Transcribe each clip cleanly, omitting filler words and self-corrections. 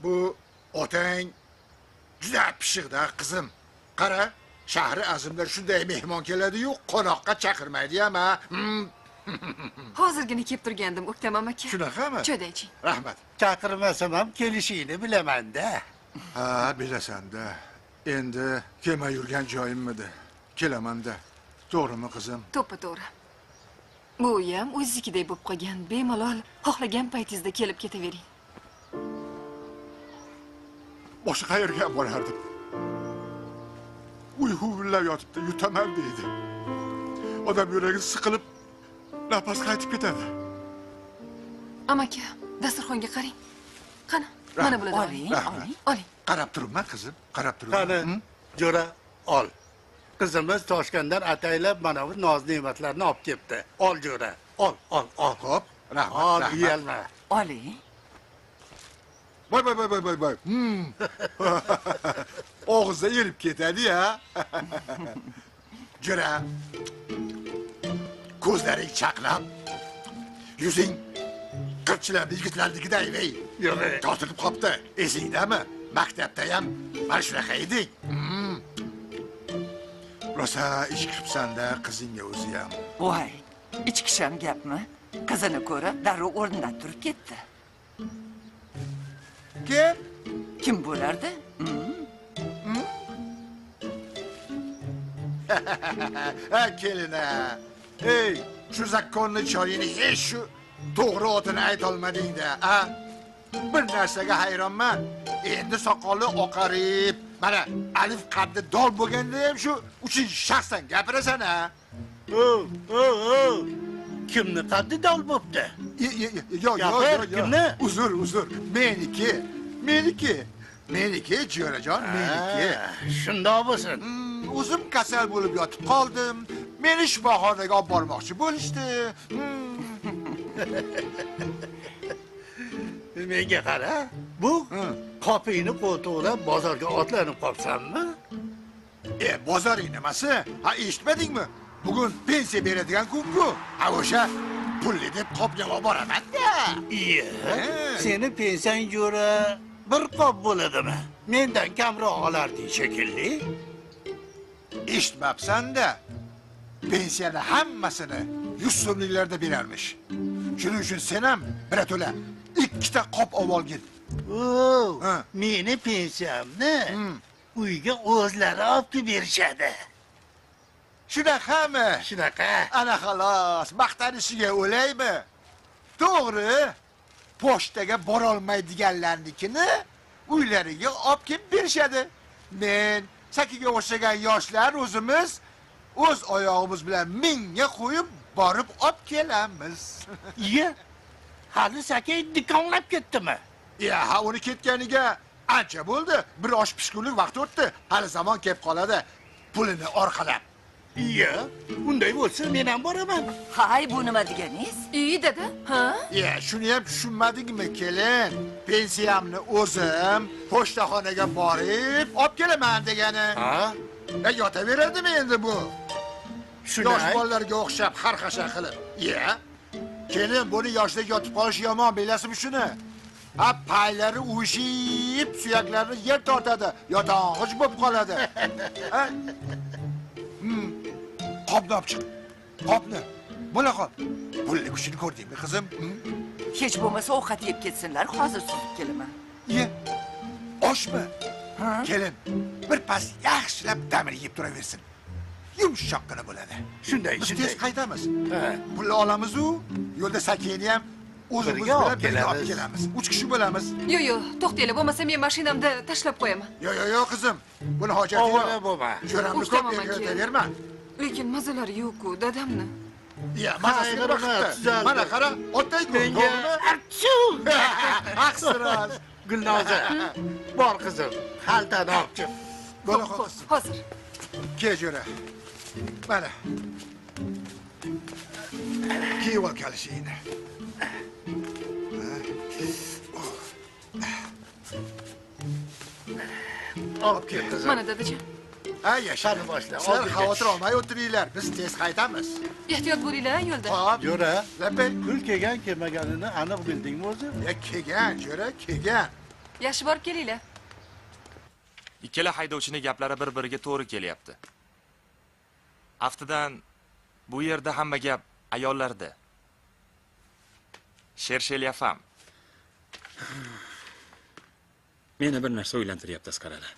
Bu otang juda pishiqda qizim. Qara, shahri azimda shunday mehmon keladi-yu, qo'noqqa chaqirmaydi ham ha. Hozirgina kelib turgandim, O'ktam amaki. Shunaqami? Choydan iching. Rahmat. Chaqirmasam ham kelishingni bilaman-da. Ha, bilasan-da. Endi kelmay yurgan joyimmidi? Kelaman-da. To'g'rimi qizim? To'ppa-to'g'ri. Bu uy ham o'zingiznikidek bo'lib qolgan. Bemalol xohlagan paytingizda kelib ketavering. Boshqa qayerga borardim? Uy huvillab yotibdi, yutaman deydi. Odam yuragi siqilib, nafas qaytib ketadi. Amaki, dasturxonga qarang. Qani, mana bularni oling, oling. Oling. Qarab turibman qizim, qarab turibman. Qani, jo'ra, ol. Qizimiz Toshkentdan ataylab mana bu noz-ne'matlarni olib kelibdi. Ol jo'ra, ol, ol, ol. Xo'p, rahmat. Ol, uyalma. Oling. Voy voy voy voy voy. Og'izda erib ketadi-ya. Jo'ra. Ko'zlaring chaqnab, yuzing qirchilab yigitlarnikiday, ey. Yo'q, tortilib qopti. Esingdami? Maktabda ham mana shunaqa eding. Rosa ichkibsan-da qizingga o'zi ham. Voy, ichkisham gapmi? Qizini ko'rib darrov o'rnidan turib ketdi. Kim? Kim bo'lardi? Ha, kelin-a. Ey, shu zakkonni choyini hech shu to'g'ri otini aytolmading-da, a? Bir narsaga hayronman. Endi soqoli oqarib, mana alif qaddi dol bo'lganda ham shu uchinchi shaxsdan gapirasan, a? O, o, o. Kimni qaddi dol bo'pti? Yo'q, yo'q, yo'q. Kimni? Uzr, uzr. Meniki, meniki. Meniki, jo'rajon, meniki. Shundoq bo'lsin. O'zim kasal bo'lib yotib qoldim. Meni shifoxonaga olib bormoqchi bo'lishdi. Menga qara, bu qopingni qo'ltiqlab bozorga otlanib qolsanmi? Bozoring nimasi? Ha, eshitmadingmi? Bugun pensiya beradigan kun-ku. Ha, o'sha pulli deb qopga olib boraman-da. Iya, seni pensiyang jo'ra bir qop bo'ladimi? Mendan kamroq olarding shekilli. Eshitmabsan-da. Pensiyani hammasini 100 so'mliklarda berarmish. Shuning uchun sen ham birato'la 2 ta qop olib olgin. Meni pensiyamni uyga o'zlari olib kelib berishadi. Shunaqami? Shunaqa. Ana xolos, maqtanishiga o'laymi? To'g'ri, pochtaga borolmaydiganlarnikini uylariga olib kelib berishadi. Men, Sakiga o'xshagan yoshlar o'zimiz o'z oyog'imiz bilan mingga qo'yib borib olib kelamiz. Iya, hali Saki dikonlab ketdimi? Ya, ha, uni ketganiga ancha bo'ldi. Bir osh pishgunlik vaqt o'tdi. Hali zamon kelib qoladi. Pulini orqalab. Iya, unday bo'lsa men ham boraman. Hay, bu nima deganingiz? Iyi dada, ha? Ya, shuni ham tushunmadingmi, kelin? Pensiyamni o'zim pochtaxonaga borib olib kelaman degani. Ha? Yotaveradimi endi bu? Shuni yosh bolalarga o'xshab xarxasha qilib. Ya, kelin, buni yoshda yotib qolishi yomon, bilasizmi shuni? Ha, paylari uvishib, suyaklarini yer tortadi, yotong'ich bo'lib qoladi. Ha? Qopni olib chiq. Qopni. Bo'la qol. Pulli kuchini ko'rdingmi, qizim? Hech bo'lmasa ovqat yeb ketsinlar, hozir suzib kelaman. Ye. Oshmi? Kelin, bir pas yaxshilab damir yeb turaversin. Yumshoqqina bo'ladi. Shunday, biz shunday. Tez qaytamiz. Pulni olamiz-u, yo'lda Sakini ham o'zimiz bilan birga olib kelamiz. 3 kishi bo'lamiz. Yo'q, yo'q, to'xtanglar, bo'lmasa men mashinamda tashlab qo'yaman. Yo'q, yo'q, yo'q, qizim. Buni hojati yo'q. Ovora bo'lma. Jo'ramni ko'p yotaverma. Lekin mazalari yo'q-ku, dadamni. Ya, mazasi nima qilibdi? Mana qara, otayku, to'g'rimi? Achchu! Aqsiroz. Gulnoza, bor qizim, xaltani olib chiq. Bo'la qol qizim. Hozir. Kel jo'ra. Mana. Kiyib ol kalishingni. Olib kel qizim. Mana dadajon. Ha, yasha. Boshla. Sizlar xavotir olmay o'tiringlar, biz tez qaytamiz. Ehtiyot bo'linglar yo'lda. Xo'p, jo'ra. Labbay. Pul kelgan, kelmaganini aniq bildingmi o'zi? Ya, kelgan, jo'ra, kelgan. Yaxshi, borib kelinglar. Ikkala haydovchining gaplari bir-biriga to'g'ri kelyapti. Aftidan bu yerda hamma gap ayollarda. Shershelya fam. Meni bir narsa o'ylantiryapti, Asqarali.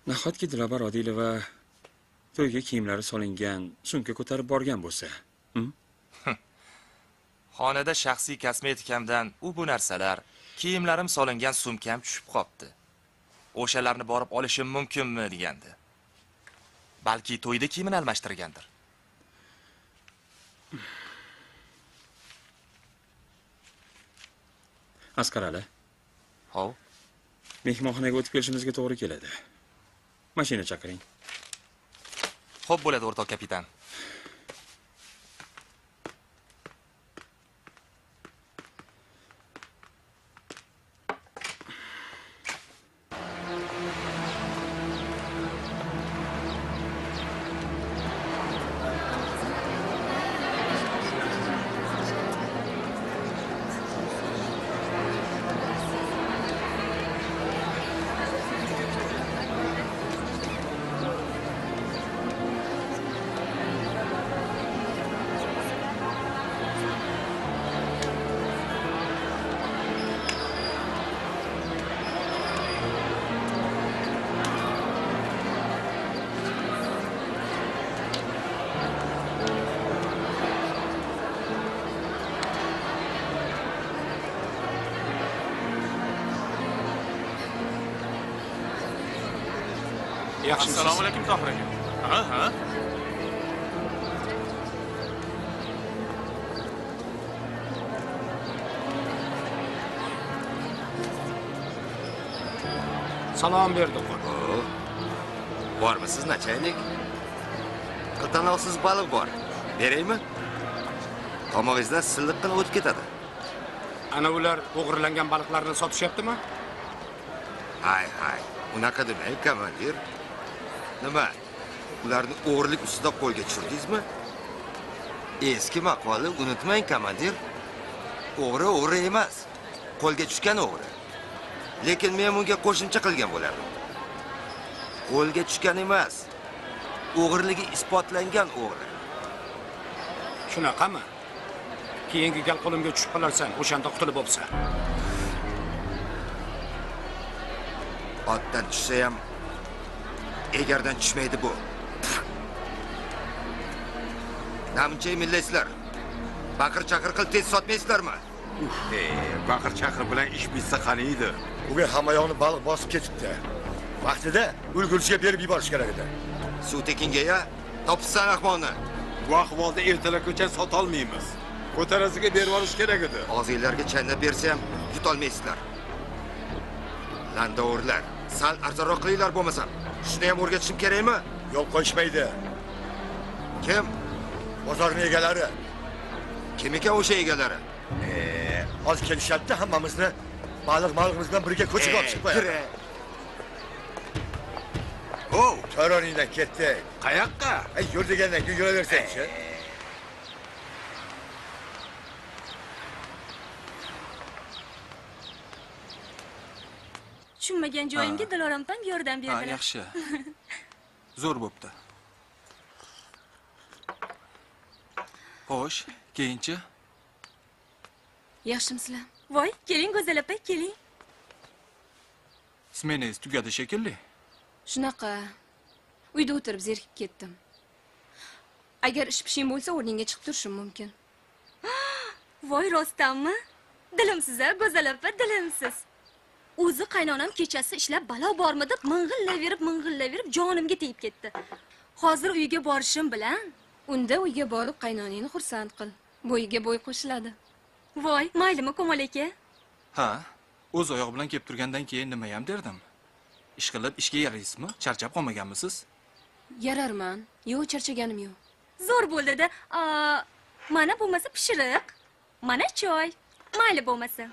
Nahotki Dilobar Odilova to'yga kiyimlari solingan sumka ko'tarib borgan bo'lsa? Xonada shaxsiy kosmetikamdan u bu narsalar, kiyimlarim solingan sumkam tushib qopti. O'shalarni borib olishim mumkinmi degandi. Balki to'yda kiyimini almashtirgandir. Asqarali. Hov. Mehmonxonaga o'tib kelishimizga to'g'ri keladi. Mashina chaqiring. Xo'p bo'ladi, o'rtoq kapitan. Assalomu alaykum Tohir aka. Ha, ha. Salom berdi qo'l. Bormisiz, nachalnik? Qiltanovsiz baliq bor. Beraymi? Tomog'ingizdan silliqqina o'tib ketadi. Ana ular o'g'irlangan baliqlarni sotishyaptimi? Hay, hay. Unaqa demang, komandir. Nima? Ularni o'g'irlik ustida qo'lga tushirdingizmi? Eski maqolni unutmang, komandir. O'g'ri o'g'ri emas, qo'lga tushgan o'g'ri. Lekin men bunga qo'shimcha qilgan bo'lardim. Qo'lga tushgan emas, o'g'irligi isbotlangan o'g'ri. Shunaqami? Keyingi gal qo'limga tushib qolarsan, o'shanda qutulib bo'psan. Otdan tushsa ham egardan tushmaydi bu. Namcha millaysizlar. Baqir-chaqir qilib tez sotmaysizlarmi? Baqir-chaqir bilan ish bitsa qani edi? Bugun hamma yoqni baliq bosib ketibdi. Vaqtida ulgurchiga berib yuborish kerak edi. Suv tekinga ya, topsan ahmoqni. Bu ahvolda ertalabgacha sota olmaymiz. Ko'tarasiga berib olish kerak edi. Og'zinglarga chaynab bersa ham yutolmaysizlar. Landovurlar, sal arzonroq qilinglar bo'lmasam. Shuni ham o'rgatishim kerakmi? Yo'l qo'yishmaydi. Kim? Bozorning egalari. Kim ekan o'sha egalari? Hozir kelishadi, hammamizni baliq-malig'imiz bilan birga ko'chaga olib chiqib qo'yadi. O, to'roningdan ketdik. Qayoqqa? Yur degandan keyin yuraversang-chi. Tushunmagan joyimga Dilorom opam yordam berdilar. Ha, yaxshi. Zo'r bo'pti. Xo'sh, keyinchi? Yaxshimisizlar? Voy, keling Go'zal opa, keling. Smenangiz tugadi shekilli. Shunaqa. Uyda o'tirib zerikib ketdim. Agar ish pishing bo'lsa, o'rningga chiqib turishim mumkin. Voy, rostdanmi? Dilimsiz-a, Go'zal opa, dilimsiz. O'zi qaynonam kechasi ishlab balo bormi deb ming'illayverib jonimga tegib ketdi. Hozir uyga borishim bilan unda uyga borib qaynonangni xursand qil. Bo'yiga bo'y qo'shiladi. Voy, maylimi Komol aka? Ha, o'z oyog'i bilan kelib turgandan keyin nima ham derdim? Ish qilib ishga yaraysizmi? Charchab qolmaganmisiz? Yararman. Yo'q, charchaganim yo'q. Zo'r bo'ldi-da. Mana bo'lmasa pishiriq, mana choy. Mayli bo'lmasa.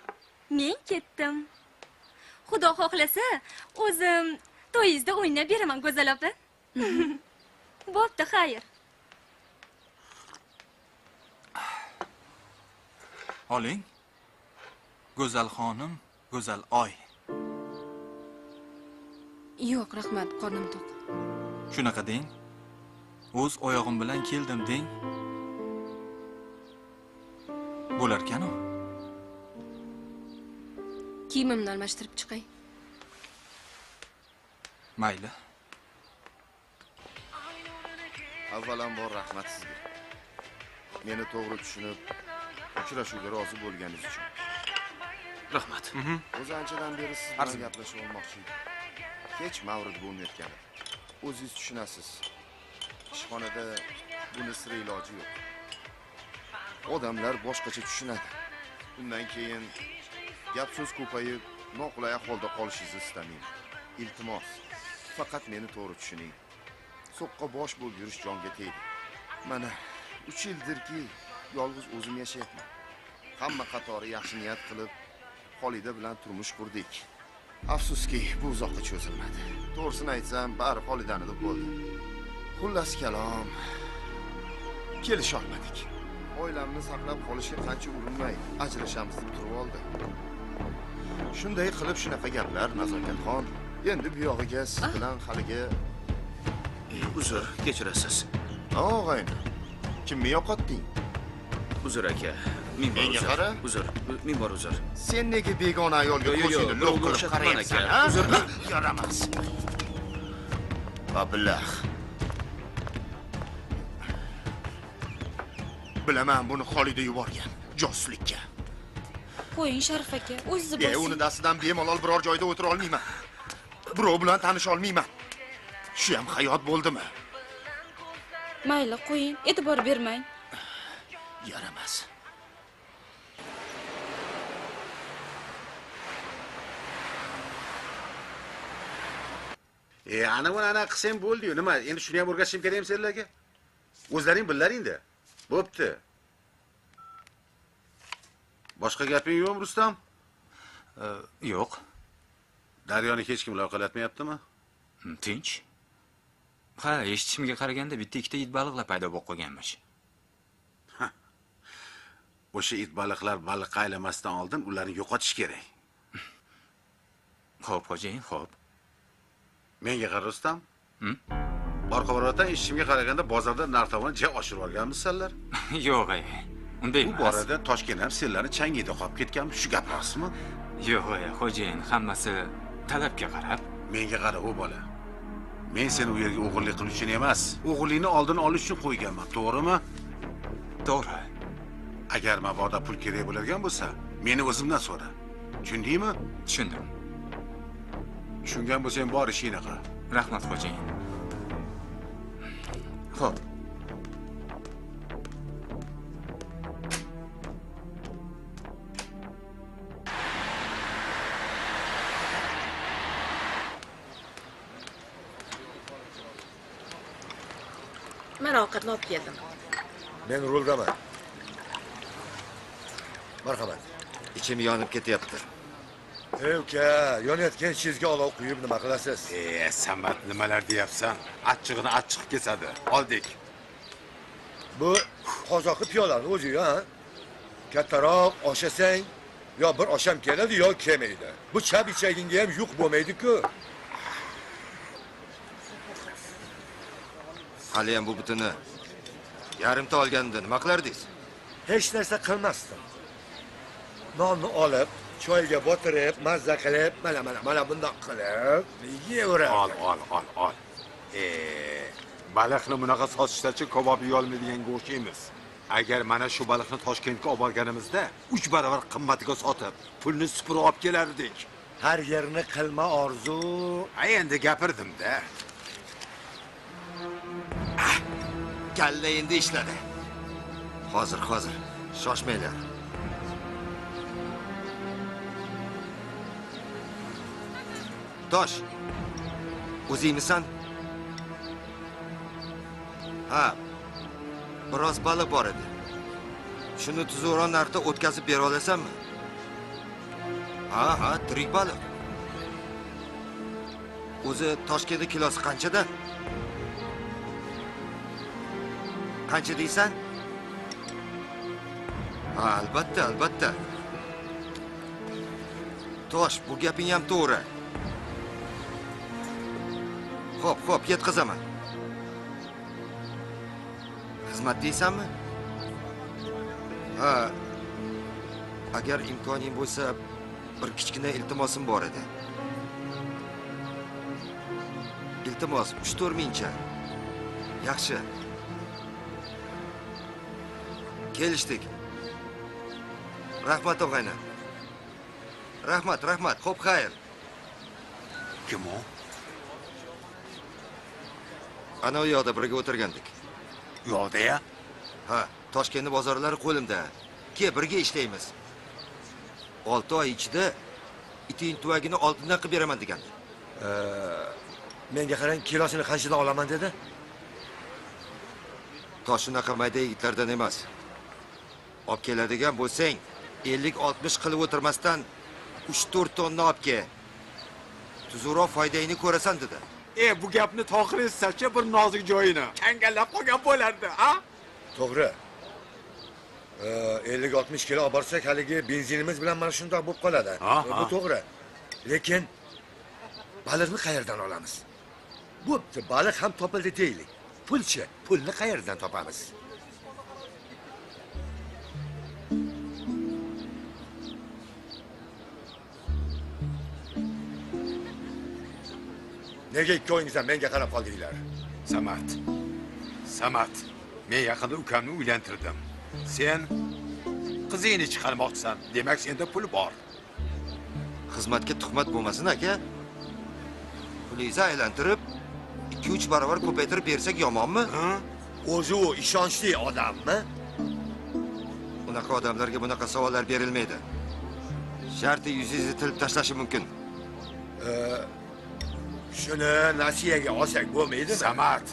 Men ketdim. Xudo xohlasa, o'zim to'yingizda o'ynab beraman, Go'zal opa. Bo'pti, xayr. Oling. Go'zal xonim, go'zal oy. Yo'q, rahmat, qornim to'q. Shunaqa deng. O'z oyog'im bilan keldim deng. Bo'larkan-u. Kiyimimni almashtirib chiqay. Mayli. Avvalambor rahmat sizga. Meni to'g'ri tushunib, uchrashuvga rozi bo'lganingiz uchun. Rahmat. O'zi anchadan beri siz bilan gaplashib olmoqchi edim. Hech mavrid bo'lmayotgan edi. O'zingiz tushunasiz. Ishxonada buni sira iloji yo'q. Odamlar boshqacha tushunadi. Undan keyin gap so'z ko'payib, noqulay ahvolda qolishingizni istamayman. Iltimos, faqat meni to'g'ri tushuning. So'qqa bosh bo'lib yurish jonga tegdi. Mana 3 yildirki yolg'iz o'zim yashayapman. Hamma qatori yaxshi niyat qilib, Xolida bilan turmush qurdik. Afsuski, bu uzoqqa cho'zilmadi. To'g'risini aytsam, bari Xolidani deb bo'ldi. Xullas kalom, kelisha olmadik. Oilamni saqlab qolishga qancha urinmay, ajrashamiz deb turib oldi. Shunday qilib shunaqa gaplar, Nazokatxon. Endi bu yog'iga siz bilan haligi uzr, kechirasiz. Og'ayni, kimni yo'qotding? Uzr aka, menga qara. Uzr, men bor uzr. Sen nega begona ayolga ko'zingni lo'q qilib qarayapsan, ha? Uzr, yaramas. Ablah. Bilaman buni Xolida yuborgan josuslikka. Qo'ying Sharif aka, o'zingiz bo'lsin. Uni dastidan bemalol biror joyda o'tira olmayman. Birov bilan tanisha olmayman. Shu ham hayot bo'ldimi? Mayli, qo'ying, e'tibor bermang. Yaramas. Ana buni ana qilsang bo'ldi-yu, nima? Endi shuni ham o'rgatishim kerakmi senlarga? O'zlaring billaring-da. Bo'pti. Boshqa gaping yo'qmi, Rustam? Yo'q. Daryoni hech kim loyqalatmayaptimi? Tinch. Ha, eshitishimga qaraganda bitta ikkita it baliqlar paydo bo'lib qolganmish. O'sha it baliqlar baliqqa aylanmasdan oldin ularni yo'qotish kerak. Xo'p, xo'jayin, xo'p. Menga qara, Rustam. Orqa-orqadan eshitishimga qaraganda bozorda narx-navoni ja oshirib olganmisizlar? Yo'q, unday emas. Bu borada Toshkent ham senlarni changida qolib ketganmi? Shu gap rostmi? Yo'q, xo'jayin, hammasi talabga qarab. Menga qara, u bola. Men seni u yerga o'g'irlik qilish uchun emas, o'g'irlikni oldini olish uchun qo'yganman, to'g'rimi? To'g'ri. Agar mabodo pul kerak bo'ladigan bo'lsa, meni o'zimdan so'ra. Tushundingmi? Tushundim. Tushungan bo'lsang bor ishingni qil. Rahmat, xo'jayin. Xo'p. Men ovqatni olib keldim. Men ruldaman. Marhamat. İchim yonib ketyapti. Ey uka, yonayotgan ichingizga olov quyib nima qilasiz? Samat, nimalar deyapsan? Achchig'ini achchiq kesadi. Oldik. Bu qozoqi piyolani o'zi, ha? Kattaroq oshasang, yo bir osham keladi, yo kelmaydi. Bu chap ichagingga ham yuq bo'lmaydi-ku. Hali ham bu butuni yarimta olganimda nima qilardingiz? Hech narsa qilmasdim. Nonni olib, choyga botirib, mazza qilib, mana mana mana bundoq qilib yeyaverardim. Ol, ol, ol, ol. Baliqni bunaqa sotishdachi kabob yeyolmaydiganga o'xshaymiz. Agar mana shu baliqni Toshkentga olib borganimizda 3 barobar qimmatiga sotib, pulni supurib olib kelardik. Har yerni qilma orzu. Ha, endi gapirdim-da. Kalla endi ishladi. Hozir, hozir. Shoshmanglar. Tosh, o'zingmisan? Ha, biroz baliq bor edi. Shuni tuzukroq narxda o'tkazib bera olasanmi? Ha, ha, tirik baliq. O'zi Toshkentda kilosi qanchada? Qancha deysan? Ha, albatta, albatta. Tosh, bu gaping ham to'g'ri. Xo'p, xo'p, yetkazaman. Xizmat deysanmi? Ha. Agar imkoning bo'lsa, bir kichkina iltimosim bor edi. Iltimos, 3-4 mingcha. Yaxshi. Kelishdik. Rahmat og'ayni. Rahmat, rahmat. Xo'p, xayr. Kim u? Ana u yoqda birga o'tirgandik. U yoqda-ya? Ha, Toshkent bozorlari qo'limda. Ke, birga ishlaymiz. 6 oy ichida iting tuvagini oltindan qilib beraman degandi. Menga qarang, kilosini qanchadan olaman dedi? Tosh unaqa mayda yigitlardan emas. Olib keladigan bo'lsang, 50-60 qilib o'tirmasdan 3-4 tonna olib kel. Tuzukroq foydangni ko'rasan dedi. Bu gapni Tohir eshitsa-chi, bir nozik joyini changallab qolgan bo'lardi, a? To'g'ri. 50-60 kilo olib borsak, haligi benzinimiz bilan mana shundoq bo'lib qoladi. Bu to'g'ri. Lekin baliqni qayerdan olamiz? Bo'pti, baliq ham topildi deylik. Pulchi, pulni qayerdan topamiz? Nega ikkovingiz ham menga qarab qoldinglar? Samad. Samad, men yaqinda ukamni uylantirdim. Sen qizingni chiqarmoqchisan. Demak, senda pul bor. Xizmatga tuhmat bo'lmasin, aka. Pulingizni aylantirib 2-3 barobar ko'paytirib bersak yomonmi? O'zi u ishonchli odammi? Unaqa odamlarga bunaqa savollar berilmaydi. Sharti yuzingizni tilib tashlashi mumkin. Shuni nasiyaga olsak bo'lmaydimi? Samad,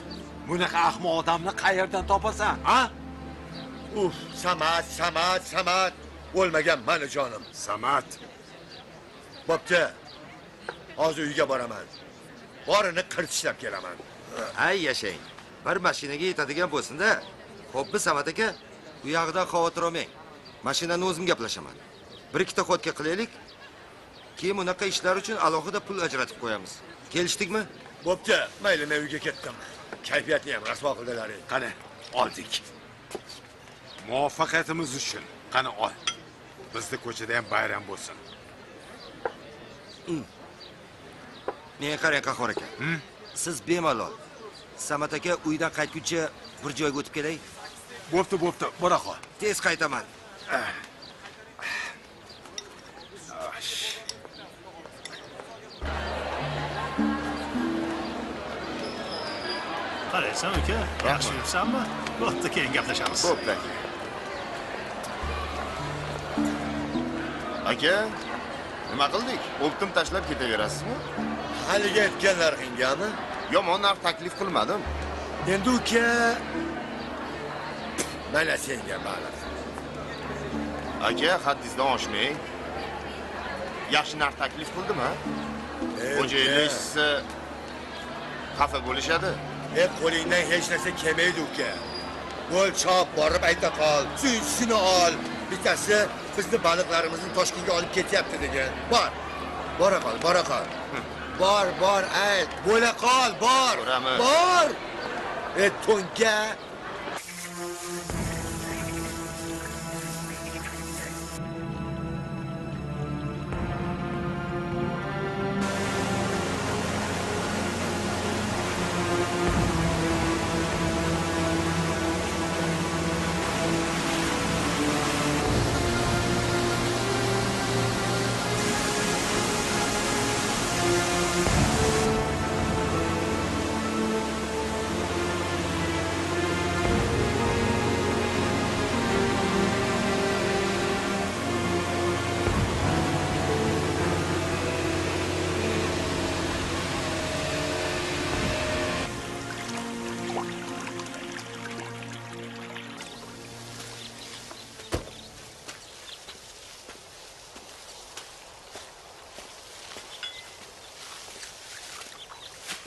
bunaqa ahmoq odamni qayerdan topasan, a? Uf, Samad, Samad, Samad. O'lmagan mani jonim. Samad. Bo'pti. Hozir uyga boraman. Borini qirtishlab kelaman. Ay yashang. Bir mashinaga yetadigan bo'lsin-da. Xo'p, Samad aka, u yog'idan xavotir olmang. Mashinani o'zim gaplashaman. Bir ikkita xodga qilaylik. Keyin bunaqa ishlar uchun alohida pul ajratib qo'yamiz. Kelishdikmi? Bo'pti, mayli, men uyga ketdim. Kayfiyatni ham rasvo qildilaring. Qani, oldik. Muvaffaqiyatimiz uchun. Qani ol. Bizda ko'chada ham bayram bo'lsin. Menga qarang, Qahhor aka. Siz bemalol Samad aka uydan qaytguncha bir joyga o'tib kelay. Bo'pti, bo'pti. Bora qol. Tez qaytaman. Qaraysan uka, yaxshi yuribsanmi? Bo'pti, keyin gaplashamiz. Bo'pti aka. Aka, nima qildik? O'ptim tashlab ketaverasizmi? Haligi aytgan narxingami? Yomon narx taklif qilmadim. Endi uka, mana senga baliq. Aka, haddingizdan oshmang. Yaxshi narx taklif qildim-a? Xo'jayinlar eshitsa xafa bo'lishadi. Qo'lingdan hech narsa kelmaydi uka. Bo'l chop, borib ayta qol, suyunchisini ol. Bittasi bizni baliqlarimizni Toshkentga olib ketyapti degan. Bor. Bora qol, bora qol. Bor, bor, ayt. Bo'la qol, bor. Bor. To'nka.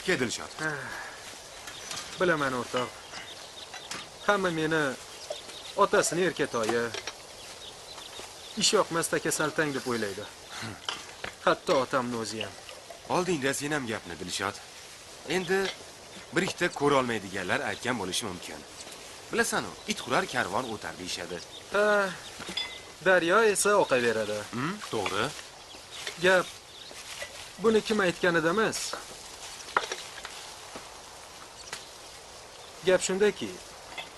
Ke Dilshod. Bilaman o'rtoq. Hamma meni otasini erkatoyi, ish yoqmas taka saltang deb o'ylaydi. Hatto otamni o'zi ham. Oldingda sen ham gapni, Dilshod. Endi bir ikkita ko'ra olmaydiganlar aytgan bo'lishi mumkin. Bilasan-u, it hurar karvon o'tar deyishadi. Ha, daryo esa oqaveradi. To'g'ri. Gap buni kim aytganida emas. Gap shundaki,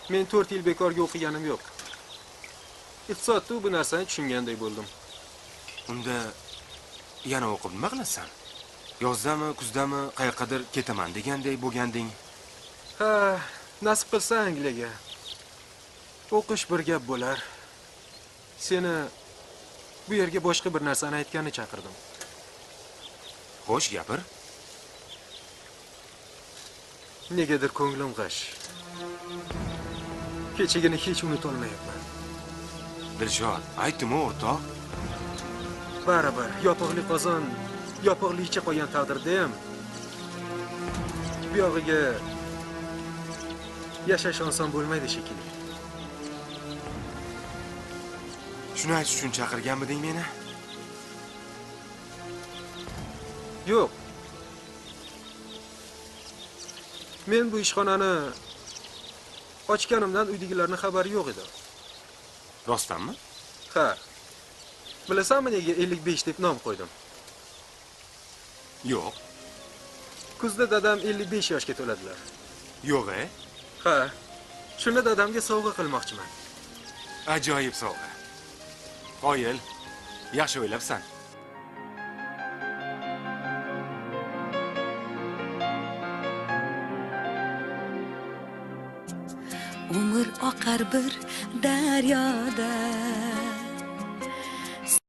men 4 yil bekorga o'qiganim yo'q. Iqtisodda bu narsani tushunganday bo'ldim. Unda yana o'qib nima qilasan? Yozdami, kuzdami, qayoqqadir ketaman deganday bo'lganding. Ha, nasib qilsa Angliyaga. O'qish bir gap bo'lar. Seni bu yerga boshqa bir narsani aytgani chaqirdim. Xo'sh, gapir. Negadir ko'nglim g'ash. Kechagini hech unuta olmayapman. Dilshod, aytdim-ku o'rtoq. Baribir yopiqli qozon yopiqligicha qolgan taqdirda ham bu yog'iga yashash oson bo'lmaydi shekilli. Shuni aytish uchun chaqirganmiding meni? Yo'q. Men bu ishxonani ochganimdan uydagilarning xabari yo'q edi. Rostdanmi? Ha. Bilasanmi nega 55 deb nom qo'ydim? Yo'q. Kuzda dadam 55 yoshga to'ladilar. Yo'q, e? Ha. Shuni dadamga sovg'a qilmoqchiman. Ajoyib sovg'a. Qoyil, yaxshi o'ylabsan. Umr oqar bir daryoda.